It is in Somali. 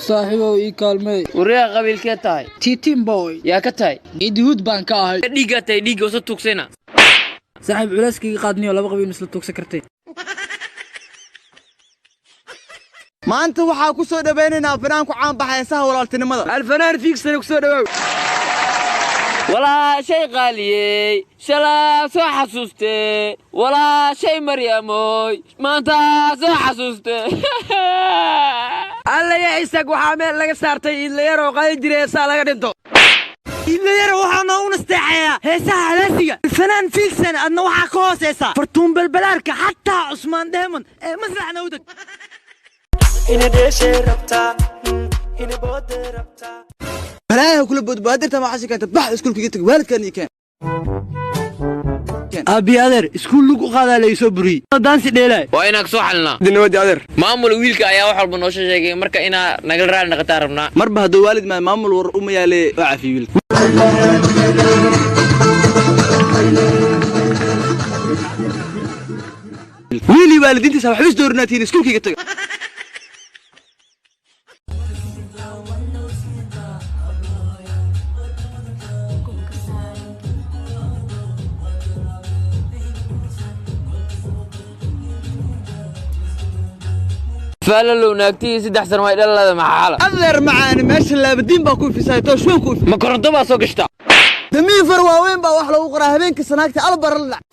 Saaxiibow, ii kaalmey. Wariyaa, qabiilkee tahay? Tiitiin boy. Yaa ka tahay? Geedihuud baan ka ahay. Dhiiggaa tahay, dhiigga usa tuugsayna. Saaxiib, culayskaga qaadniyo, laba qabiil misla tuugsan kartay. Maanta waxaa ku soo dhowaynaynaa fanaan ku caan baxa heesaha walaaltinimada. Alfanaan Fiigsane, ku soo dhawaaw. Walaashay qaaliyey, shalaa soo xasuustee. Walaashay Maryamooy, maanta soo xasuustee. Alla ya isag, waxaa meel laga saartay Iidlayaroo qaadi jiray heesaa laga dhinto. Iidlayara waxaa noogu nasteexayaa heesaha halaasiga Alfanaan Fiigsan. Adna waxaa ka hooseysaa Fartuun Balbalaarka, xataa Cusmaan Dheeman ee masrax nowdag. Balaayaha kula boodbaadirta ma xasi keenta. Bax, iskuulka iga tag, waalidkaan ii keen. Aabi, adeer, iskuul lug u qaadaa la isoo buriyey, daansi dheelaay. Waa inaan kasoo xalinaa. Dinawadi, adeer. Maamul, wiilka ayaa wax walba noosha sheegay, marka inaa nagala raali naqataa rabnaa. Marba hadduu waalid maa maamul war uma yaale, waa cafiye wiilka. Wiilii waalidiintiisa waxba is doorinaatiin, iskuulka iga taga. Faalalow, naagtihii 3 sano way dhalada, maxaa xala? Adeer macaani, meesha laabadiin baa ku ifisay, tooshweyn ku if. Ma koronto baa soo gashtaa? Damiin far waaweyn baa wax lagu qoraa habeenka sanaagta albar la dhac.